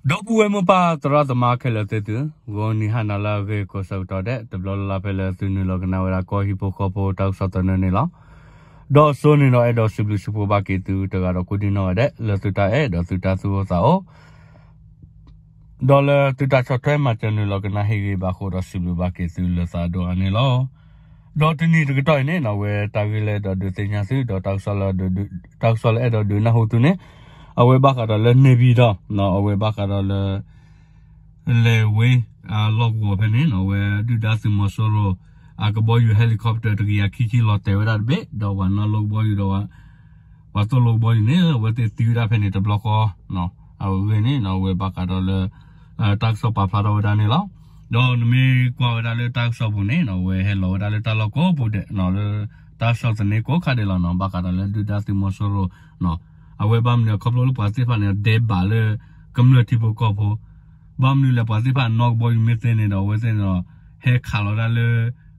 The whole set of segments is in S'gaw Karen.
ဒီပုၢ်ဝဲၢ်မိၢ်ပၢ်သရၣ်သမါခဲလၢာ်သ့ၣ်သု, ဂီၤနံၤဟါနၤလၢအဂ့ၤကိးဆၢကတီၢ်ဒဲး တဘျီလၢ်လၢ်ဖဲလၢသုနုာ်လီၤကနၣ်ဝဲဒၣ်ကီၢ်ဟံၣ်ဖိဃီဖိတၢ်ကစီၣ်သနၢၣ်န့ၣ်လီၤ. ဒီးစိန့ၣ်ဒီးအဲၣ်ဒိးစံးဘျုးစံးဖှိၣ်ဘၣ်က့ၤသုတဂၤဒီးကိးဒံနီၢ်ဂၤဒဲး လၢသုတၢ်အဲၣ်ဒီးသုတၢ်သူၣ်အိၣ်သးအိၣ် ဒီးလၢသုတၢ်ဆီၣ်ထွဲမၤစၢၤနုာ်လီၤကနၣ်ဟ့ၣ်ဂ့ၤဘၣ်ဃိဒီးစံးဘျုးဘၣ်က့ၤသုလၢသးဒိၣ်အါန့ၣ်လီၤ. ဒီးတနံၤတကတီၢ်အံၤန့ၣ် အဝဲတၢ်ဂ့ၢ်လၢအဲၣ်ဒိးဒုးသ့ၣ်ညါသု ဒီးတၢ်ကစီၣ်လၢအဲၣ်ဒိးဒုးနၢ်ဟူသုန့ၣ် အဝဲဘၣ်ဃးဒီးလၢန့ၣ်ပၠံၣ်တီၣ် အဝဲဘၣ်ဃးဒီးလၢ လဲၤဝ့ၤ လီၢ်ကဝီၤဖဲန့ၣ် အဝဲဒုၣ်ဒါသုးမီၤစိရိၤ အကဘီယူၤ helicopter တကယၤခံဆံလီၤတဲာ်ဝဲဒၣ်တဘ့ၣ် ဒီးပှၤနီၣ်လိကဘီယူၤဒီး ပှၤသိၣ်လိကဘီယူၤန့ၣ် အဝဲသ့ၣ်သံဝဲဒၣ်ဖဲန့ၣ်တဘျီဃီ အဂ့ၢ်န့ၣ် အဝဲဘၣ်ဃးဒီးလၢ တၢ်ကစီၣ်ပာ်ဖျါထီၣ်ဝဲဒၣ်န့ၣ်လီၤ. ဒီးနမ့ၢ်ကွၢ်ဝဲဒၣ်လၢတၢ်ကစီၣ်ပူၤန့ၣ် အဝဲဟဲလီၤဝဲဒၣ်လၢတၢ်လီၢ်ကိးပူၤဒဲး လၢတၢ်ကစီၣ်သန့ကိးခါဒဲးလီၤနီၤ ဘၣ်ဃးဒီးလၢဒုၣ်ဒါသုးမီၤစိရိၤ အဝဲဘၣ်မနုၤခီဖျိလၢပှၤသ့ၣ်တဖၣ်န့ၣ် ဒဲးဘးလၢကမျၢၢ်ထံဖိကီၢ်ဖိ ဘၣ်မနုၤလဲၣ် ပှၤသ့ၣ်တဖၣ်နီၣ်ကဘီယူၤမ့ၢ်သ့န့ၣ်ဒီး အဝဲသ့ၣ်န့ၣ်ဒီး ဟဲခးလီၤဒၣ်လၢ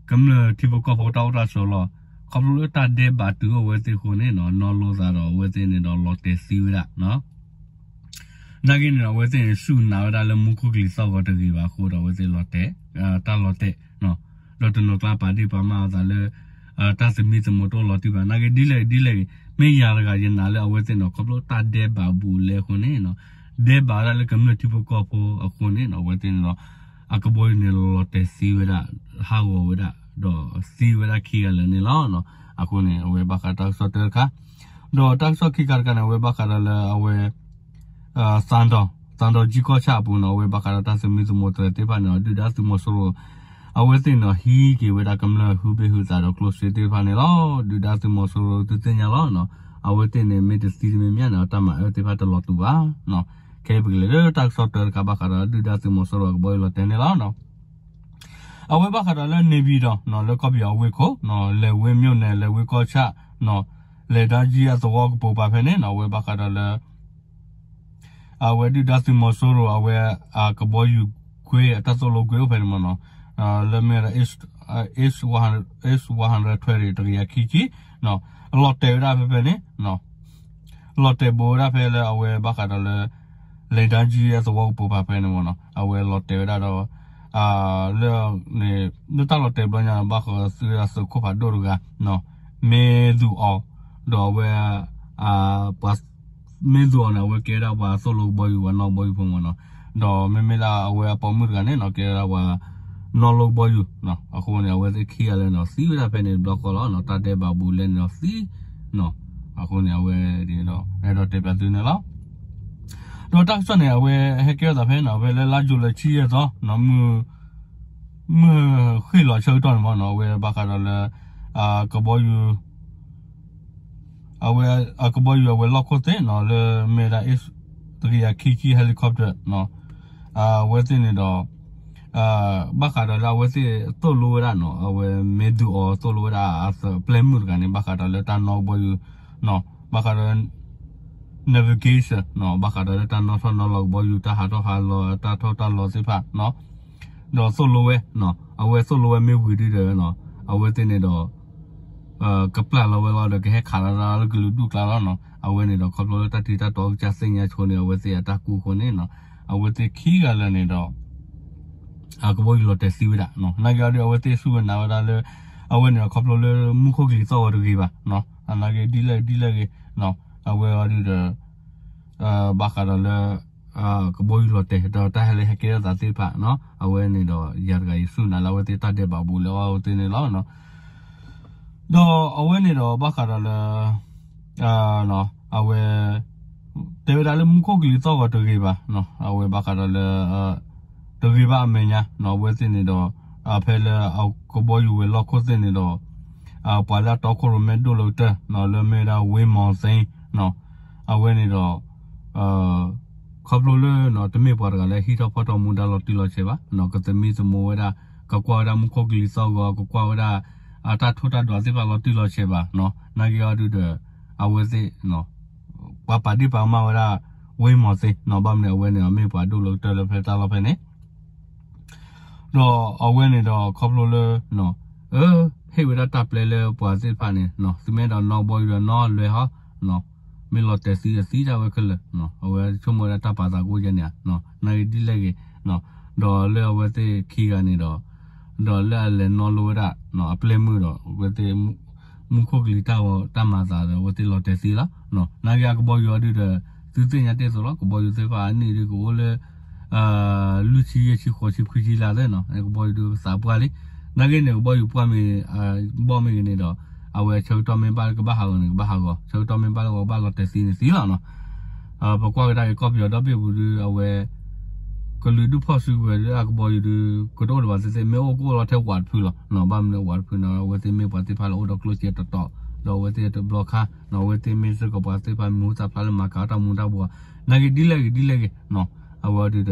ကမျၢၢ်ထံဖိကီၢ်ဖိတၢ်အိၣ်တၢ်ဆိးလီၤ. ခီဖျိလၢတၢ်ဒဲးဘးတုၤအိၣ်ဝဲသ့ၣ်အဃိန့ၣ်နီၤ နီၣ်လိသးဒီးအဝဲသ့ၣ်န့ၣ်ဒီးလီၤတဲာ်သံဝဲဒၣ် နာ်က့န့ၣ်ဒီး အဝဲသ့ၣ်န့ၣ် စူၢ်နာ်ဝဲဒၣ်လၢမူခိၣ်ကလံၤသီၣ်ဂီၤတဂ့ၤဘၣ်အဃိဒီး အဝဲသ့ၣ်လီၤတဲာ် တၢ်လီၤတဲာ် ဒီးတနီၤကျါပာ်ဒ့ၣ်ပာ်မၢ်အသးလၢ တၢ်သမံသမိးတအိၣ်လီၤတံၢ်ဘၣ် နာ်က့ဒ်လဲၣ်ဒ်လဲၣ်ဂ့ၤ မ့ၢ်ယၤတဂၤယနာ်လၢအဝဲသ့ၣ်န့ၣ် ခီဖျိတၢ်ဒဲးဘးဘူးလဲအဃိန့ၣ် ဒဲးဘးဝဲဒၣ်လၢကမျၢၢ်ထံဖိကီၢ်ဖိအဃိန့ၣ် အဝဲသ့ၣ်န့ၣ်ဒီး အကဘီယူၤန့ၣ်လီၤတဲာ်သံဝဲဒၣ် ဟးဂီၤဝဲဒၣ် ဒီးသံဝဲဒၣ်ခံဂၤလၢာ်န့ၣ်လီၤ. အဃိန့ၣ် အဝဲဘၣ်ဃးတၢ်ကစီၣ်တၢတခါ ဒီးတၢ်ကစီၣ်ခံခါတခါန့ၣ် အဝဲဘၣ်ဃးဒီးလၢအဝဲ သၣ်တီၣ် သၣ်တီၣ်ကၠံကီၢ်ဆၣ်အပူၤန့ၣ် အဝဲဘၣ်ဃးဒီးတၢ်သမံသမိးသရၢသ့ၣ်တဖၣ်န့ၣ် ဒုၣ်ဒါသုးမီၤစိရိၤ အဝဲသ့ၣ်န့ၣ်ဟံးက့ၤဝဲဒၣ်ကမျၢၢ်ဟုဘ့ၣ်ဟုသးဒီးကျိၣ်စ့သ့ၣ်တဖၣ်န့ၣ်လီၤ. ဒုၣ်ဒါသုးမီၤစိရိၤသုသ့ၣ်ညါလီၤ. အဝဲသ့ၣ်န့ၣ်မ့ၢ်တသံတမ့ၢ်မ့ၢ်န့ၣ် တၢ်မၤအၢသ့ၣ်တဖၣ်တလီၤတူာ်ဘၣ်. ခဲအံၤပကလဲၤလၢတၢ်ကစီၣ်တၢတခါဘၣ်ဃးဒီးဒုၣ်ဒါသုးမီၤစိရိၤအကဘီယူၤလီၤတဲာ်န့ၣ်လီၤ. အဝဲဘၣ်ဃးဒီးလၢန့ၣ်ပၠံၣ်တီၣ် လၢကီၢ်ပယီၤအဝ့ၢ်ခိၣ် လဲၤဝ့ၤမျိၣ်နဲၣ် လဲၤဝ့ၤကီၢ်ဆၣ် လဲၤဒါကၠံအသဝီကပိာ်ပၤဖဲန့ၣ်နီၤ အဝဲဘၣ်ဃးဒီးလၢ အဝဲဒုၣ်ဒါသုးမီၤစိရိၤ အဝဲအကဘီယူၤကွ့ အတၢ်သိၣ်လိကွ့အိၣ်ဖဲန့ၣ်မ့ၢ်နီၤ လၢမ့ၢ်ဝဲဒၣ် H one hundred twenty တကယၤခံဆံ လီၤတဲာ်ဝဲဒၣ်ဖဲဖဲန့ၣ် လီၤတဲာ်ဘိဝဲဒၣ်ဖဲလၢအဝဲဘၣ်ဃးဒီးလၢ လဲၤဒါကၠံအသဝီကပိာ်ပၤဖဲန့ၣ်မ့ၢ်နီၤ အဝဲလီၤတဲာ်ဝဲဒၣ်ဒီး လၢ လၢတၢ်လီၤတဲာ်ဘျီညါ ဘၣ်ဃးသုဝဲဒၣ်သုးခိၣ်ဖးဒိၣ်တဂၤ မ့ၢ်သူၣ်အီၤ ဒီးအဝဲ ပှၤ မ့ၢ်သူၣ်အီၤန့ၣ် အဝဲကဲဒၣ်ပှၤသိၣ်လိကဘီယူၤ ပှၤနီၣ်ကဘီယူၤဖိမ့ၢ်နီၤ ဒီးမ့မ့ၢ်ဒၣ်အဝဲအပိာ်မုၣ်တဂၤန့ၣ်နီၤ ကဲဒၣ်ပှၤနီၣ်လိကဘီယူၤ အဃိန့ၣ် အဝဲသ့ၣ်ခံဂၤလၢာ်န့ၣ်ဒီး သံဝဲဒၣ်ဖဲန့ၣ်တဘျီဃီလီၤနီၤ တၢ်ဒဲးဘးဘူးလဲန့ၣ်ဒီးသံ အဃိန့ၣ် အဝဲဒီး အဲၣ်ဒိးတဲပၠးသုန့ၣ်လီၤ. ဒီးတၢ်ကစီၣ်န့ၣ် အဝဲဟဲကဲထီၣ်သးဖဲန့ၣ် အဝဲလၢလါယူၤလံဆံယဲၢ်သီ မုၢ် မုၢ်ဃ့ၢ်လီၤဆၢကတီၢ်န့ၣ်မ့ၢ်နီၤ အဝဲဘၣ်ဃးဒီးလၢ ကဘီယူၤ အဝဲ အကဘီယူၤအဝဲလီၢ်ခိၣ်သ့ၣ်နီၤ လၢမ့ၢ်ဝဲဒၣ် H တကယၤခံဆံ helicopter အဝဲသ့ၣ်န့ၣ်ဒီး ဘၣ်ဃးဒီးလၢအဝဲသ့ၣ်သိၣ်လိဝဲဒၣ်နီၤ အဝဲမ့ၢ်သူၣ်အီၤသိၣ်လိဝဲဒၣ်အပျဲၢ်မုၣ်တဂၤန့ၣ် ဘၣ်ဃးဒီးလၢတၢ်နီၣ်ကဘီယူၤ ဘၣ်ဃးဒီး navigation နီၤ ဘၣ်ဃးဒီးလၢတၢ်နီၣ်ထီၣ်နီၣ်လီၤကဘီယူၤ တၢ်ဟးထီၣ်ဟးလီၤ တၢ်ထီၣ်တၢ်လီၤသ့ၣ်တဖၣ်နီၤ ဒီးသိၣ်လိဝဲ အဝဲသိၣ်လိဝဲမ့ၢ်ဝံၤဒုဒီး အဝဲသ့ၣ်န့ၣ်ဒီး ကပျၢ်လီၤဝဲလီၤဒီး ကဟဲခးလီၤလၢကလုာ်ဒူၣ်ကျါလီၤနီၤ အဝဲန့ၣ်ဒီး ခီဖျိလၢတၢ်ထံတၢ်တီကစၢ်သ့ၣ်ညါဆိန့ၣ် အဝဲသ့ၣ်အတၢ်ကူၣ်အဃိန့ၣ်နီၤ အဝဲသ့ၣ်ခံဂၤလၢာ်န့ၣ်ဒီး အကဘီယူၤလီၤတဲာ်သံဝဲဒၣ် နာ်က့အီၤဒု အဝဲသ့ၣ်စူၢ်ဝဲနာ်ဝဲဒၣ်လၢ အဝဲန့ၣ်ဒီး ခီဖျိလၢမူခိၣ်ကလံၤသီၣ်ဂီၤတဂ့ၤဘၣ် နာ်က့ဒ်လဲၣ်ဒ်လဲၣ်ဂ့ၤ အဝဲအီၤဒုဒီး ဘၣ်ဃးဒီးလၢ ကဘီယူၤလီၤတဲာ် ဒီးတၢ်ဟဲလၢဟဲကဲထီၣ်သးသ့ၣ်တဖၣ်နီၤ အဝဲန့ၣ်ဒီး ယၤတဂၤယစူၢ်နာ်လၢအဝဲသ့ၣ်တၢ်ဒဲးဘးဘူးလဲအီၤသ့ၣ်န့ၣ်လီၤ. ဒီးအဝဲန့ၣ်ဒီးဘၣ်ဃးဒီးလၢ အဝဲ တဲဝဲဒၣ်လၢမူခိၣ်ကလံၤသီၣ်ဂီၤတဂ့ၤဘၣ် အဝဲဘၣ်ဃးဒီးလၢ တဂ့ၤဘၣ်အမဲာ်ညါ အဝဲသ့ၣ်န့ၣ်ဒီး ဖဲလၢအကဘီယူၤဝဲၤလီၢ်ခိၣ်သ့ၣ်န့ၣ်ဒီး ပှၤလၢအတီခိၣ်ရိၣ်မဲဒိၣ်လၢကတၢၢ် လၢမ့ၢ်ဝဲဒၣ် ဝ့မီၤသ့ အဝဲန့ၣ်ဒီး ခီဖျိလၢ တမ့ၢ်ပှၤတဂၤလၢဟံးထီၣ်ဖီၣ်ထီၣ်မူဒါလီၤတံၢ်လီၤဆဲးဘၣ် ကသမံသမိးဝဲဒၣ် ကကွၢ်ဝဲဒၣ်မူခိၣ်ကလံၤသီၣ်ဂီၤ ကကွၢ်ဝဲဒၣ် အတၢ်ထိၣ်တၢ်ဒွးသ့ၣ်တဖၣ်လီၤတံၢ်လီၤဆဲးဘၣ် နာ်က့အီၤဒုဒီး အဝဲသ့ၣ် ပှၤပာ်ဒ့ၣ်ပာ်ကမၣ်ဝဲဒၣ် ဝ့မီၤသ့ ဘၣ်မနုၤအဝဲန့ၣ် မ့ၢ်ပှၤဒိၣ်လၢကတၢၢ်လၢဖဲတၢ်လီၢ်ဖဲန့ၣ် ဒီးအဝဲန့ၣ်ဒီးခီဖျိလၢ ဟ့ၣ်ဝဲဒၣ်တၢ်ပျဲလၢပှၤသ့ၣ်တဖၣ်န့ၣ် သုမ့ၢ်အဲၣ်ဒိးနီၣ်ကဘီယူၤဒီးနီၣ်လွဲၤဟီ မ့ၢ်လီၤတဲာ်သံအသံတၢ်ဝဲခဲလၢာ်, အဝဲဆိကမိၣ်ဝဲဒၣ်တၢ်ပာ်သးကအိၣ်ယဲန့ၣ်ဧါ, နာ်က့ဒ်လဲၣ်ဂ့ၤ, ဒီးလၢအဝဲသ့ၣ်ခံဂၤန့ၣ်ဒီး ဒီးလၢအလဲၤနီၣ်လိဝဲဒၣ် အပျဲၢ်မုၣ်ဒီး အဝဲသ့ၣ် မူခိၣ်ကလံၤတၢ်ဂီၤတၢ်မၤသးဒီး အဝဲသ့ၣ်လီၤတဲာ်သံလီၤ. နာ်က့အကဘီယူၤအဒုဒီး သုသ့ၣ်ညါတ့ၢ်အသိးလီၤ, ကဘီယူၤသ့ၣ်တဖၣ်အနံၣ်ဒုကအိၣ်လၢ လွံၢ်ဆံယဲၢ်ဆံဃိးဆံခွံဆံလၢ်သ့ၣ်နီၤ, ကဘီယူၤဒုကသးပှၢ်လံ. နာ်က့န့ၣ် ကဘီယူၤပှၢ်မ့ၢ် ဘီၣ်မ့ၢ်ဂ့ၤန့ၣ်ဒီး အဝဲဆၢကတီၢ်မ့ၢ်ဘၣ်လၢကဘၣ်ဟးဂီၤန့ၣ် ကဘၣ်ဟးဂီၤ, ဆၢကတီၢ်မ့ၢ်ဘၣ်လၢဝဲဘၣ်လီၤတဲာ်သံန့ၣ်သံလီၤနီၤ. ပကွၢ်ကဒါက့ၤကီၢ်ပယီၤဒီဘ့ၣ်ပူၤဒု အဝဲ ကလုာ်ဒူၣ်ဖီၣ်စုကဝဲၤဒု အကဘီယူၤဒု ကတအိၣ်ဒံးဘၣ်သ့ၣ်သ့ၣ် မ့ၢ်အိၣ်ကအိၣ်လီၤထဲဝးတဖုလီၤ. ဘၣ်မနုၤဝးတဖုန့ၣ် အဝဲသ့ၣ်မ့ၢ်ပှၤသ့ၣ်တဖၣ်လၢအိၣ်ဒီးကျိၣ်စ့တတီၤ, ဒီးအဝဲသ့ၣ်တဘျီခါ အဝဲသ့ၣ်မ့ၢ်စ့ၢ်ကီးပှၤသ့ၣ်တဖၣ်မံၤဟူသၣ်ဖျါလၢမၤကၤအီၣ်တၢ်မူၤတၢ်ဘှီး, နာ်က့ဒ်လဲၣ်ဂ့ၤဒ်လဲၣ်ဂ့ၤ အဝဲဒုဒီး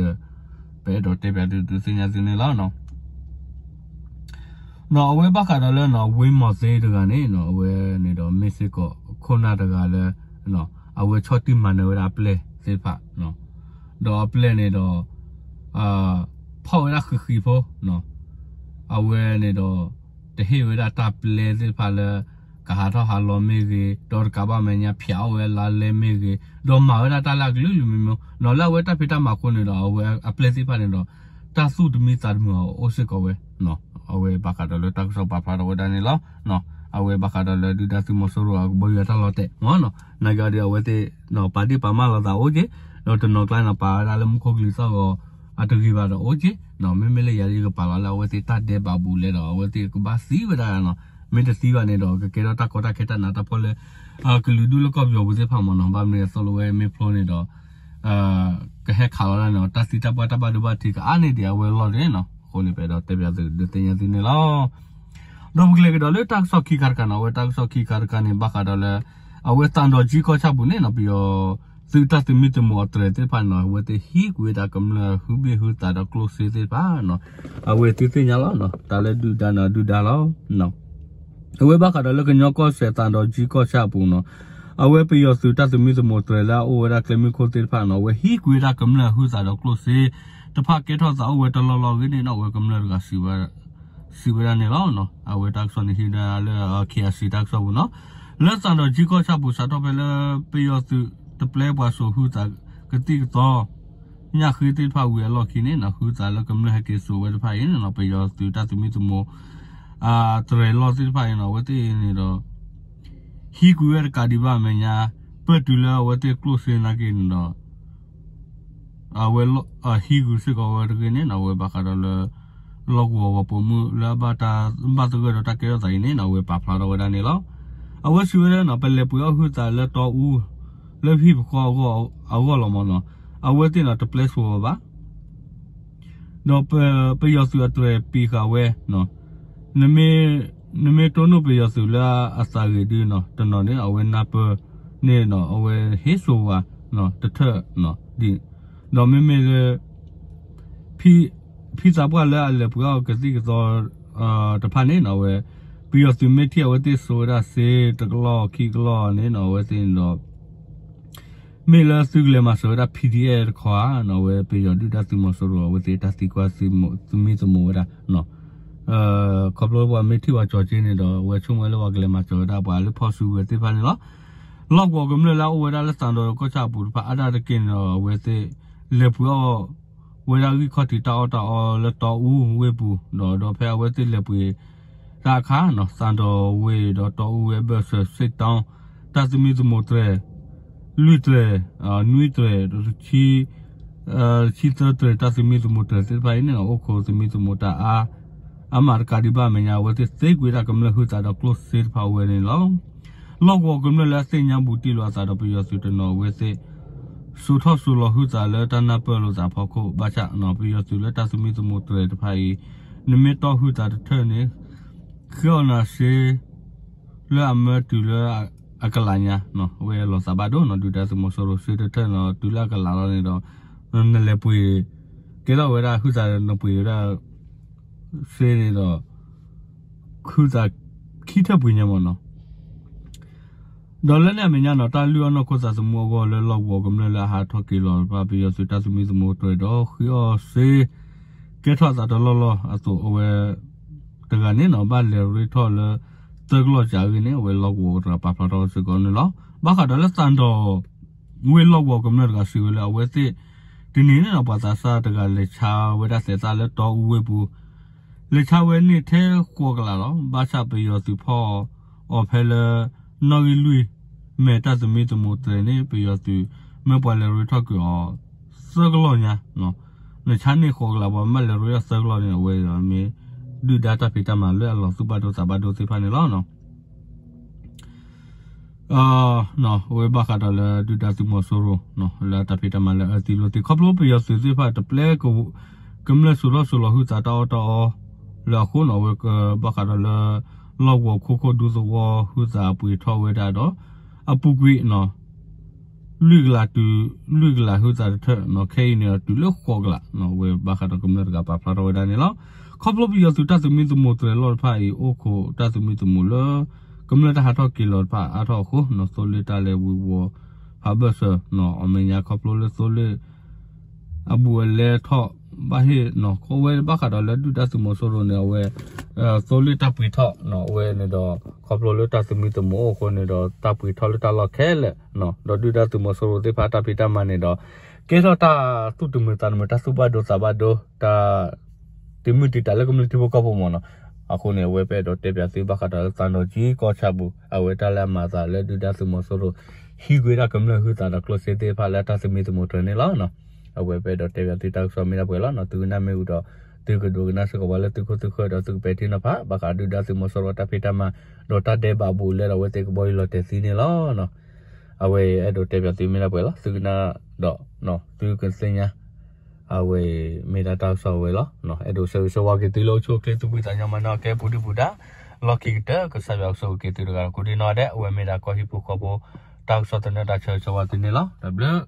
ပအဲၣ်ဒိးတဲပၠးသုဒုးသ့ၣ်ညါသုန့ၣ်လီၤ. နီၤ အဝဲဘၣ်ဃးဒီးလၢနီၤ ဝ့မီၤသ့တဂၤန့ၣ်နီၤ အဝဲန့ၣ်ဒီးမ့ၢ်စ့ၢ်ကီးခိၣ်နၢ်တဂၤလၢ အဝဲဆီၣ်တံၢ်မၤနၢၤဝဲဒၣ်အပျဲၢ်သ့ၣ်တဖၣ်, ဒီးအပျဲၢ်န့ၣ်ဒီး ဖီၣ်ဝဲဒၣ်ဃံးဃံးဖိ, အဝဲန့ၣ်ဒီး တဟ့ၣ်ဝဲဒၣ်တၢ်ပျဲသ့ၣ်တဖၣ်လၢ ကဟးထီၣ်ဟးလီၤမ့ၢ်ဂ့ၤ, ဒီးတကးဘၣ်မဲာ်ညါဖျဲးအီၣ်ဝဲလါလဲမ့ၢ်ဂ့ၤ, ဒီးမၤဝဲဒၣ်တၢ်လၢအကလုာ်ကလုာ်မံၤမံၤ, နီၤ လၢအဝဲတၢ်ဖံးတၢ်မၤအဃိန့ၣ်ဒီး အဝဲအပျဲၢ်သ့ၣ်တဖၣ်န့ၣ်ဒီး တၢ်သူၣ်တမံသးတမုာ်အီၤအိၣ်စ့ၢ်ကီးဝဲ, အဝဲဘၣ်ဃးဒီးလၢတၢ်ကစီၣ်ပာ်ဖျါထီၣ်ဝဲဒၣ်န့ၣ်လီၤ. အဝဲဘၣ်ဃးဒီးလၢဒုၣ်ဒါသုးမီၤစိရိၤအကဘီယူၤအတၢ်လီၤတဲာ်မ့ၢ်နီၤ, နာ်က့ဒီးအဝဲသ့ၣ် ပာ်ဒ့ၣ်ပာ်မၢ်လိာ်သးအိၣ်က့ၤ, ဒီးတနီၤကျါန့ၣ် ပာ်ဝဲဒၣ်လၢမူခိၣ်ကလံၤသီၣ်ဂီၤ အတဂ့ၤဘၣ်ဒီးအိၣ်က့ၤ, မ့မ့ၢ်လၢယၤဒ်ယကပာ်လီၤလၢအဝဲသ့ၣ်တၢ်ဒဲးဘးဘူးလဲဒီး အဝဲသ့ၣ်ကဘၣ်သံဝဲဒၣ်နီၤ, မ့ၢ်တသံဘၣ်န့ၣ်ဒီး ကကဲထီၣ်တၢ်ကီတၢ်ခဲတၢ်နးတၢ်ဖှီၣ်လၢ ကလုာ်ဒူၣ်လၢကီၢ်ပယီၤပူၤသ့ၣ်တဖၣ်မ့ၢ်နီၤ, ဘၣ်မနုၤအသိးလၢဝဲမ့ၢ်ဖျိန့ၣ်ဒီး ကဟဲခးလီၤဒၣ်န့ၣ် တၢ်သံတၢ်ပှၢ်တၢ်ဘၣ်ဒိဘၣ်ထံးကအါန့ၢ်ဒံးအဝဲလီၢ်န့ၣ်နီၤ, အဃိန့ၣ် ပအဲၣ်ဒိးတဲပၠးသုဒုးသ့ၣ်ညါသုန့ၣ်လီၤ. ဒီးပကလဲၤကဒီးလၢတၢ်ကစီၣ်ခံခါတခါနီၤ, အဝဲတၢ်ကစီၣ်ခံခါတခါန့ၣ် ဘၣ်ဃးဒီးလၢ အဝဲသးဒီးကၠံကီၢ်ဆၣ်ပူၤန့ၣ်နီၤ, ပယီၤသုးတၢ်သမံသမိးအတြဲၤသ့ၣ်တဖၣ်န့ၣ်နီၤ, အဝဲသ့ၣ်ဟံးကွံာ်ဝဲဒၣ်ကမျၢၢ်ဟုဘ့ၣ်ဟုသးဒီးကျိၣ်စ့သ့ၣ်တဖၣ်နီၤ, အဝဲသုသ့ၣ်ညါလီၤနီၤ, တၢ်လၢဒုၣ်ဒါန့ၣ်ဒုၣ်ဒါလီၤ. အဝဲဘၣ်ဃးဒီးလၢကညီကီၢ်စဲၣ်သးဒီးကၠံကီၢ်ဆၣ်အပူၤနီၤ, အဝဲပယီၤသုးတၢ်သမံသမိးတြဲၤလၢအအိၣ်ဝဲဒၣ်ကျဲမုၢ်ခိၣ်သ့ၣ်တဖၣ်နီၤ, အဝဲဟံးကွံာ်ဝဲဒၣ်ကမျၢၢ်ဟုသးဒီးကျိၣ်စ့တဖၣ်ကဲထီၣ်သးအိၣ်ဝဲတလီၢ်လီၢ်အဂ့ၢ်န့ၣ်နီၤ, အဝဲကမျၢၢ်တဂၤစံးဝဲဒၣ်န့ၣ်လီၤ. အဝဲတၢ်ကစီၣ်န့ၣ်ဟံးဝဲဒၣ်လၢ ခ့အစံး တၢ်ကစီၣ်ပူၤနီၤ, လၢသးဒီးကၠံကီၢ်ဆၣ်ပူၤ စးထီၣ်ဖဲလၢပယီၤသုးတပျဲပှၤစိာ်ဟုသးကသံၣ်ကသီ ညၣ်ဃ့သ့ၣ်တဖၣ်ဝံၤအလီၢ်ခံန့ၣ်နီၤ, ဟုသးလၢကမျၢၢ်ဟဲက့ၤစိာ်ဝဲတဖၣ်အံၤန့ၣ်နီၤ, ပယီၤသုးတၢ်သမံသမိး တြဲၤလီၢ်သ့ၣ်တဖၣ်အံၤနီၤ, အဝဲသ့ၣ်န့ၣ်ဒီး ဟံးကွံာ်ဝဲတကးဒံးဘၣ်အမဲာ်ညါ ပၢၢ်တုၤလၢအဝဲသ့ၣ်ကျိၣ်စ့နာ်က့န့ၣ်ဒီး အဝဲဟံးကွံာ်စ့ၢ်ကီးဝဲတဂ့ၤန့ၣ်နီၤ, အဝဲဘၣ်ဃးဒီးလၢ လီၢ်ကဝီၤပှၤပိာ်မုၣ်လၢအဘၣ်တၢ်ဘၣ်သဂၢၢ်ဒီးတၢ်ကဲထီၣ်သးအံၤန့ၣ်နီၤ, အဝဲပာ်ဖျါထီၣ်ဝဲဒၣ်န့ၣ်လီၤ. အဝဲစံးဝဲဒၣ်နီၤ, ပလဲၤပှ့ၤအီၣ်ဟုသးလၢတီအူ လၢဟံၣ်ပဃီအဂီၢ်လီၤမ့ၢ်နီၤ, အဝဲသ့ၣ်န့ၣ်တပျဲဆိဝဲဘၣ် ဒီးပယီၤသုးအတြဲၤပံးဃာ်ဝဲ, နမ့ၢ် နမ့ၢ်တိၢ်နီၣ်ပယီၤသုးလၢအသးဂ့ၤဒုနီၤ, တနီၤန့ၣ် အဝဲနၢ်ပၢၢ်န့ၣ်နီၤ, အဝဲဟ့ၣ်ဆိဝဲ တထၢၣ်, ဒီးမ့မ့ၢ်လၢ ဖံသးပှၢ်လၢအလဲၤပှ့ၤအီၣ်ကသံၣ်ကသီတဖၣ်န့ၣ်နီၤ, အဝဲ ပယီၤသုးမ့ၢ်ထံၣ်အဝဲသ့ၣ်စိာ်ဝဲဒၣ်စ့တကလီၢ်ခံကလီၢ်န့ၣ်နီၤ, အဝဲသ့ၣ်န့ၣ်ဒီး မ့ၢ်လၢသုကလဲၤမၤစၢၤဝဲဒၣ် PDF တခီဧါနီၤ, အဝဲပယီၤဒုၣ်ဒါသုးမီၤစိရိၤ အဝဲသ့ၣ်တၢ်သံကွၢ်သမံသမိးဝဲဒၣ်, ခီဖျိပှၤမ့ၢ်ထံၣ်ပှၤကၠီၤက့န့ၣ်ဒီး အဝဲဆိကမိၣ်လၢပှၤကလဲၤမၤစၢၤဝဲဒၣ်ပှၤလၢဖီၣ်စုကဝဲၤသ့ၣ်တဖၣ်န့ၣ်လီၤ. လီၢ်ကဝီၤကမျၢၢ်လၢအအိၣ်ဝဲဒၣ်လၢသးဒီးကီၢ်ဆၣ်အပူၤတဖၣ်အါဒၣ်တက့ၢ်န့ၣ်ဒီး အဝဲသ့ၣ်လဲၤပှ့ၤအီၣ် ဝဲဒၣ်ဂံၢ်ခီၣ်ထံးတၢ်အီၣ်တၢ်အီလၢတီအူဝ့ၢ်ပူၤ, ဒီးဒီးဖဲအဝဲသ့ၣ်လဲၤပှ့ၤတၢ်အခါနီၤ, သးဒီးဝ့ၢ်ဒီးတီအူဝ့ၢ်အဘၢၣ်စၢၤ စ့ၣ်တီ တၢ်သမံသမိးတြဲၤ လွံၢ်တြဲၤ, နွံတြဲၤ, တဆံသၢတြဲၤ တၢ်သမံသမိးတြဲၤသ့ၣ်တဖၣ်အံၤန့ၣ် အိၣ်ခိးသမံသမိးတၢ်အါ အါမးတကးဒံးဘၣ်အမဲာ်ညါ အဝဲသ့ၣ်သ့ကွံာ်ဒၣ်ကမျၢၢ်ဟုသးဒီးကျိၣ်စ့တဖၣ်ဝဲန့ၣ်လီၤ. လီၢ်ကဝီၤကမျၢၢ်လၢအသ့ၣ်ညါဘူးတံၢ်လိာ်အသးဒီးပယီၤသုးတနီၤအဝဲသ့ၣ် စိာ်ထီၣ်စိာ်လီၤဟုသးလၢတၢ်နၢ်ပၢၢ်လိာ်သးအဖီခိၣ် ဘၣ်ဆၣ်နီၤ ပယီၤသုးလၢတၢ်သမံသမိးတြဲၤတဖၣ်အံၤ နမ့ၢ်တီၢ်ဟုသးတထၢၣ်န့ၣ် ဃ့အီၣ်နၤစ့ လၢအမၢတုၤလၢအကလးညါနီၤ အဝဲလီၤသးဘၣ်ဒိနီၤ ဒုၣ်ဒါသုးမီၤစိရိၤစ့တထၢၣ်နီၤ တုၤလၢအကလးလီၤန့ၣ်ဒီး နလဲၤပှ့ၤ ကဲထီၣ်ဝဲဒၣ်ဟုသးနပှ့ၤဝဲဒၣ် စ့န့ၣ်ဒီး ဟုသးခံထၢၣ်ပှ့ၤညါမ့ၢ်နီၤ ဒီးလၢန့ၣ်အမဲာ်ညါနီၤ တၢ်လုၢ်အီၣ်နီၢ်ခိသးသမူအဂီၢ်လၢလီၢ်ကဝီၤကမျၢၢ်လၢအဟးထီၣ်က့ၤလီၤတဖၣ် ပယီၤသုးတၢ်သမံသမိးတြဲၤဒီးဃ့အီၣ်စ့ ကဲထီၣ်အသးတလီၢ်လီၢ်အသိး အဝဲတဂၤန့ၣ်နီၤ ဘၣ်လဲၤရ့ထီၣ်လၢ သၢကလီၢ်ကၠးအဂ့ၢ်န့ၣ် အဝဲလီၢ်ကဝီၤတဂၤပာ်ဖျါထီၣ်စ့ၢ်ကီးန့ၣ်လီၤ. ဘၣ်ဃးဒီးလၢသးဒီး ဝ့ၢ်လီၢ်ကဝီၤကမျၢၢ်တဂၤစံးဝဲလၢအဝဲသ့ၣ် တနံၤန့ၣ်ဒီး ပှၤသးစၢ်တဂၤလဲၤဆါဝဲဒၣ်သဲးသၣ်လၢတီအူဝ့ၢ်ပူၤ လဲၤဆါဝဲန့ၣ်ထဲဃိးကလးလီၤ. ဘၣ်ဆၣ်ပယီၤသုးဖီၣ်အီၤဖဲလၢ နီၣ်ဂံၢ်လွံၢ် မဲာ်တၢ်သမံသမိးတြဲၤန့ၣ် ပယီၤသုးမၢပှၤလဲၤရ့ထီၣ်ကွံာ်အီၤ သၢကလီၢ်ညါ, နဆါန့ၢ်ဃိးကလး ပှၤမၢလဲၤရ့ထီၣ်သၢကလီၢ်န့ၣ် အဝဲမ့ၢ်ဒုၣ်ဒါတၢ်ဖံးတၢ်မၤလၢအလီၤသူၣ်ဘၣ်ဒိသးဘၣ်ဒိသ့ၣ်တဖၣ်န့ၣ်လီၤ. အဝဲဘၣ်ဃးဒီးလၢဒုၣ်ဒါသုးမီၤစိရိၤ လၢတၢ်ဖံးတၢ်မၤလၢအအၢသံလိာ်သံ ခီဖျိပယီၤသုးသ့ၣ်တဖၣ်တပျဲ ကမျၢၢ်စိာ်ထီၣ်စိာ်လီၤဟုသးတၢ်အီၣ်တၢ်အီလၢအဃိန့ၣ် အဝဲဘၣ်ဃးဒီးလၢ လီၢ်ကဝီၤခိခိၣ်ဒူသဝီဟုသးအပှ့ၤထီၣ်ဝဲဒၣ်ဒီး အပူၤကွံာ် လွံၢ်ကလးတုၤ လွံၢ်ကလးဟုသးတထၢၣ် ခဲအံၤန့ၣ်တုၤလၢဃိးကလး အဝဲဘၣ်ဃးဒီးကမျၢၢ်တဂၤပာ်ဖျါထီၣ်ဝဲဒၣ်န့ၣ်လီၤ. ခီဖျိပယီၤသုးတၢ်သမံသမိးတြဲၤလီၢ်တဖၣ်အံၤ အိၣ်ခိးတၢ်သမံသမိးလၢ ကမျၢၢ်တၢ်ဟးထီၣ်က့ၤလီၤတဖၣ်အါထီၣ်အဃိ သိလ့ၣ်တၢ်လဲၤဝံၤဝီၤဖးဘၢၣ်စၢၤ အမဲာ်ညါခီဖျိလၢသိလ့ၣ် အဘူးအလဲထီၣ်ဘၣ်ဟ့ၣ်နီၤ အဝဲဘၣ်ဃးဒီးလၢဒုၣ်ဒါသုးမီၤစိရိၤန့ၣ် အဝဲ သိလ့ၣ်တၢ်ပှ့ၤထီၣ် အဝဲန့ၣ်ဒီး ခီဖျိလၢတၢ်သမံသမိးအိၣ်အဃိန့ၣ်ဒီး တၢ်ပှ့ၤထီၣ်လၢတၢ်လီၢ်ခဲလၢာ် ဒီးဒုၣ်ဒါသုးမီၤစိရိၤသ့ၣ်တဖၣ်တၢ်ဖံးတၢ်မၤန့ၣ်ဒီး ကဲထီၣ်တၢ်သူၣ်တမုာ်သးတမုာ် တၢ်သူၣ်ဘၣ်ဒိသးဘၣ်ဒိ တၢ် တမုာ်တံာ်တာ်လၢကမျၢၢ်ထံဖိကီၢ်ဖိမ့ၢ်နီၤ. အဃိန့ၣ် အဝဲပအဲၣ်ဒိးတဲပၠးသုဘၣ်ဃးဒီးလၢသးဒီးကၠံကီၢ်ဆၣ်ပူၤ အဝဲတၢ်လၢအမၤသးလၢဒုၣ်ဒါသုးမီၤစိရိၤ ဟံးကွံာ်ဒၣ်ကမျၢၢ်ဟုသးဒီးကျိၣ်စ့သ့ၣ်တဖၣ်လၢတၢ်သမံသမိးတြဲၤန့ၣ်လီၤ. အဝဲပအဲၣ်ဒိးတဲပၠးသုတၢ်ကစီၣ်မ့ၢ်ဒၣ်ပှဲၤလီၤ. သုကနၣ်မ့ၢ်ဝံၤဒီး သုကဒိကနၣ်စ့ၢ်ကီးပှၤလၢသုခိၣ်သုဃၢၤဒီးသုကပဲာ်ထံနီၤဖး ဘၣ်ဃးဒုၣ်ဒါသုးမီၤစိရိၤတၢ်ဖံးတၢ်မၤ ဒီးတၢ်ဒဲးဘးဘူးလဲဒီးအဝဲသ့ၣ်ကဘီယူၤလီၤတဲာ်သံန့ၣ်လီၤ. အဝဲအဲၣ်ဒိးတဲပၠးသုမ့ၢ်ဒၣ်ပှဲၤလီၤ. သုကနၣ်ဒီး သုကသ့ၣ်ညါ အဝဲမ့ၢ်ဒၣ်တၢ်ကစီၣ်ဝဲလီၤ. အဲၣ်ဒိးဆၢဂ့ၤဆၢဝါက့ၤသုလၢအိၣ်ဆူၣ်အိၣ်ချ့ သူၣ်ဖှံသးညီမၤန့ၢ်အီၣ်ကဲပူၤဒုၣ်ပူၤဒါ လီၢ်ခံကတၢၢ် ကစၢ်ယွၤကဆိၣ်ဂ့ၤက့ၤသုတဂၤဒီးကိးဒံနီၢ်ဒဲး အဝဲမ့ၢ်ဒၣ်ကီၢ်ဟံၣ်ဖိဃီဖိ တၢ်ကစီၣ်သန့တၢ်ဆၢဂ့ၤဆၢဝါသုန့ၣ်လီၤ. တၢ်ဘျုး